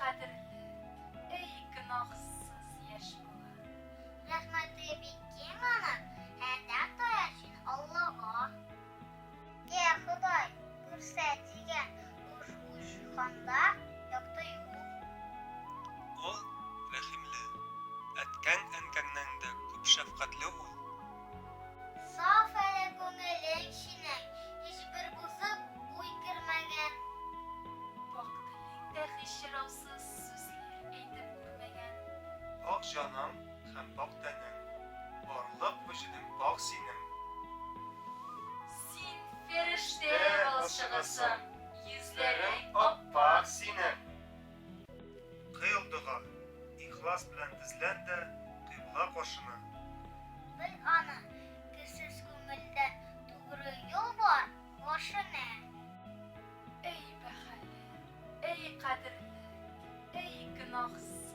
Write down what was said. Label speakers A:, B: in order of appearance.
A: кадерле, эй гөнаһсыз яшь бала.
B: Рәхмәте бик киң аның, һәрдәм таян син Аллага. Йә Ходай, күрсәт дигән ушбу җиһанда якты юл.
C: Ул, рәхимле, әткәң-әнкәңнән дә күп шәфкатьле ул.
B: Саф әле күңелең синең, һичбер бозык уй кермәгән.
A: Пакь телең дә һич яраусыз сүзләр әйтеп күрмәгән.
C: Пакь җаның һәм пакь тәнең, барлык вөҗүдең пакь синең.
A: Син фәрештә балчыгысың, йөзләрең
C: ап-ак синең. Кыйл дога, ихлас белән тезлән дә кыйбла каршына.
B: Бел аны, керсез күңелдән тугры юл бар башына.
A: Эй бәһале, эй кадерле, эй гөнаһсыз.